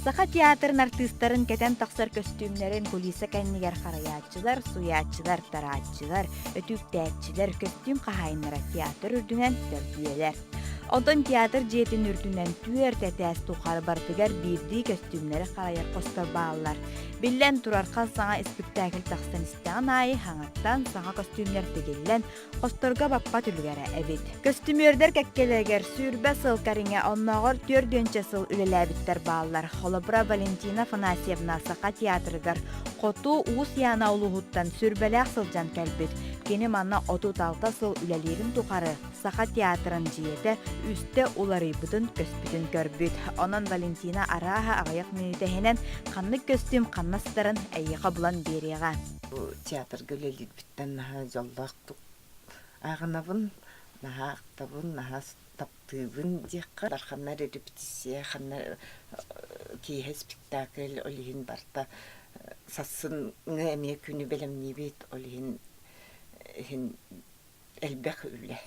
Саха театрын артыыстарын кэтэн тахсар көстүүмнэрин кулиса кэннигэр харайааччылар, суйааччылар, тарааччылар, өтүүктээччилэр, көстүүм хаһаайыннара театр үрдүнэн төрдүөлэр. Онтон театр дьиэтин үрдүнэн түөрт этээс тухары барытыгар биирдии көстүүмнэри харайар хостор бааллар. Биллэн турар, хас саҥа испиктээкил тахсан истэҕин аайы хаҥаттан саҥа көстүүмнэр тигиллэн, хосторго баппат үлүгэрэ эбит. Көстүмүөрдэр кэккэлэригэр 20 сыл кэриҥэ, оннооҕор түөрдүөнчэ сыл үлэлээбиттэр бааллар. Холобура, Валентина Афанасьевна Саха театрыгар Хоту Уус Яна улууһуттан сүрбэлээх сылдьан кэлбит. Кини манна 36 сыл үлэлиирин тухары Саха театрын дьиэтэ үстэ уларыйбытын көспүтүн көрбүт. Онон Валентина арааһа аҕыйах мүнүүтэ иһинэн ханнык көстүүм ханна сытарын эйиэхэ булан биэриэҕэ. Бу театрга үлэлиирбиттэн наһаа дьоллоохтук ааҕынабын, наһаа ахтабын, наһаа таптыыбын диэххэ. Ханна эрэ репетиция, ханна киэһэ спектакль, ол иһин барыта сарсыҥҥы эмиэ күнү бэлэмниибит, ол иһин иһин элбэх үлэ.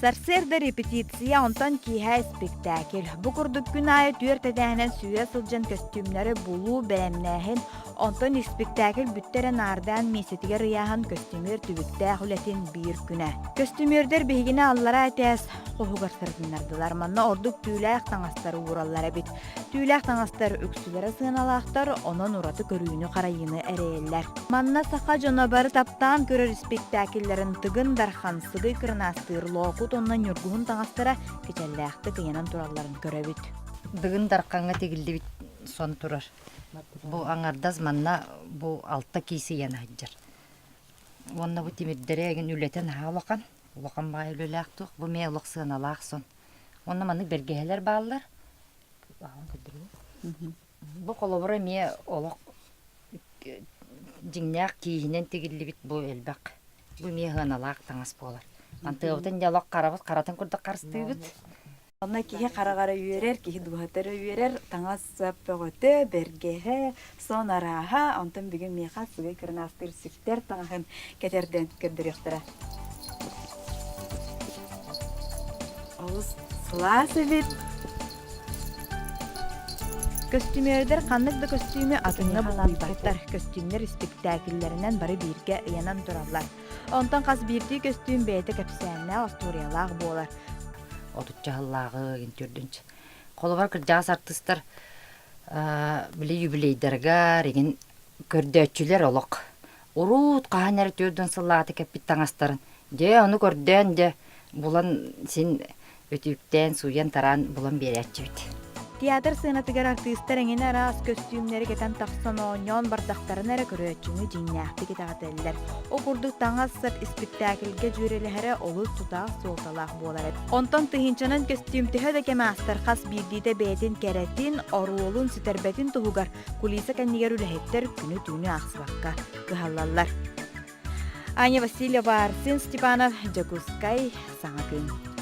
Сарсыарда репетиция, онтон киэһэ испиктээкил. Бу курдук күн аайы түөрт этээһинэн сүүрэ сылдьан көстүүмнэри булуу, бэлэмнээһин, онтон испиктээкил бүттэ эрэ наардаан миэстэтигэр ыйааһын көстүмүөр түбүктээх үлэтин биир күнэ. Көстүмүөрдэр биһигини аллараа этээс хоһугар сырытыннардылар. Манна ордук түүлээх таҥастары уураллар эбит. Түүлээх таҥастар үксүлэрэ сыаналаахтар, онон ураты көрүүнү-харайыыны эрэйэллэр. Манна саха дьоно бары таптаан көрөр испиктээкиллэрин Тыгын Дархан, Сыгый Кырынаастыыр, Лоокут уонна Ньургуһун таҥастара кичэллээхтик ыйанан туралларын көрөбүт. Дыгын Дархаҥҥа тигиллибит сон турар. Бу аҥардас манна бу алта киис ыйана сылдьар. Уонна бу тимирдэрэ эҥин үлэтэ наһаа улахан. Улахан баай үлэлээх туох. Бу эмиэ олох сыаналаах сон. Уонна маннык бэргэһэлэр бааллар. Бу холобура эмиэ олох дьиҥнээх кииһинэн тигиллибит бу элбэх. Бу эмиэ сыаналаах таҥас буолар. Мантыабытын дьэ олох харабыт харатын курдук харыстыыбыт. Онно киһи хараҕара үөрэр, киһи дууһата эрэ үөрэр, таҥас сап бөҕөтө, бэргэһэ, сон арааһа, онтон бүгүн миэхэ сыгый кырынаастыыр сүктэр таҥаһын кэтэрдэн көрдөрүөхтэрэ. Олус сылаас эбит. Көстүүмүөрдэр ханнык да көстүүмү атыҥҥа булкуйбаттар. Көстүүмнэр испиктээкиллэринэн бары бииргэ ыйанан тураллар. Онтон хас биирдии көстүүм бэйэтэ кэпсээннээх, остуоруйалаах буолар. Отучча сыллааҕы түрдүнч. Холобур, кырдьаҕас артыыстар били юбилейдарыгар игин көрдөөччүлэр олох Уруут хаһан эрэ түөрдүн сыллаата кэппит таҥастарын, дьэ ону көрдөөн дьэ булан син өтүүктээн, сууйан-тараан булан биэрээччибит. Театр сыанатыгар артыыстар эҥин араас көстүүмнэри кэтэн тахсан оонньоон бардахтарына эрэ көрөөччүнү дьиҥнээхтик итэҕэтэллэр. Ол курдук таҥас-сап испиктээкилгэ дьүөрэлэһэрэ олус тутаах суолталаах буолар эбит. Онтон тыһыынчанан көстүүм төһө да кэм аастар хас биирдиитэ бэйэтин кэрэтин, оруолун сүтэрбэтин туһугар Кулиса кэннигэр үлэһиттэр күнү-түүнү аахсыбакка кыһаллаллар. Аня Васильева, Арсен Степанов, Дьокуускай, Саҥа күн.